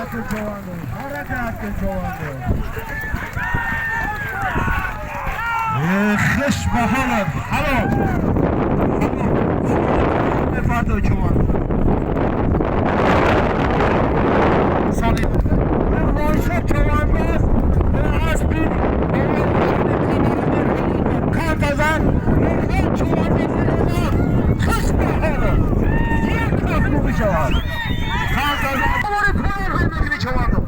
خش به حالت حلال بفردا چوان سالی وایسا چوان باز اسبی کارت ازن چوان باز خش به حالت یک نفر بشود کارت ازن دوباره پایین های بگیری چوان رو.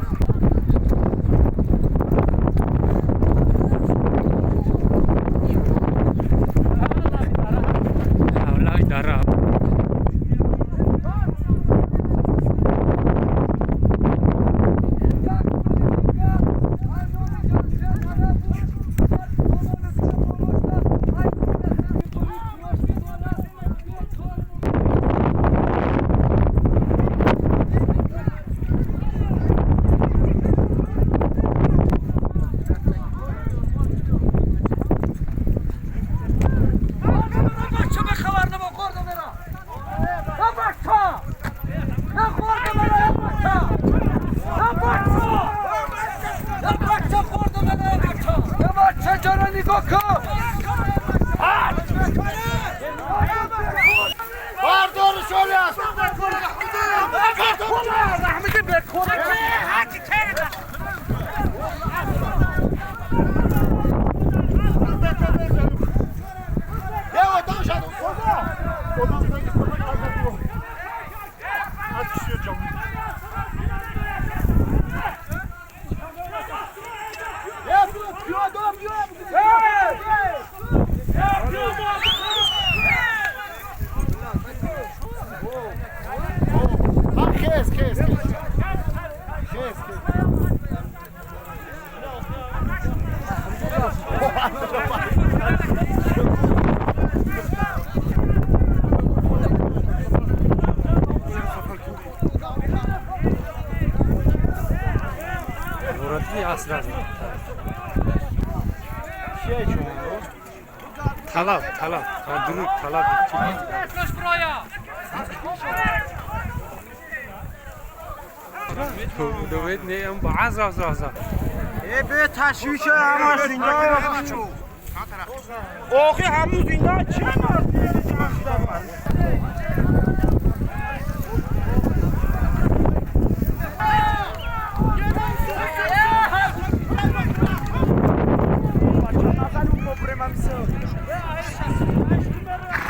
Talab, talab, durur, talab. به تشویش همه زنده. آخه همون زنده چه؟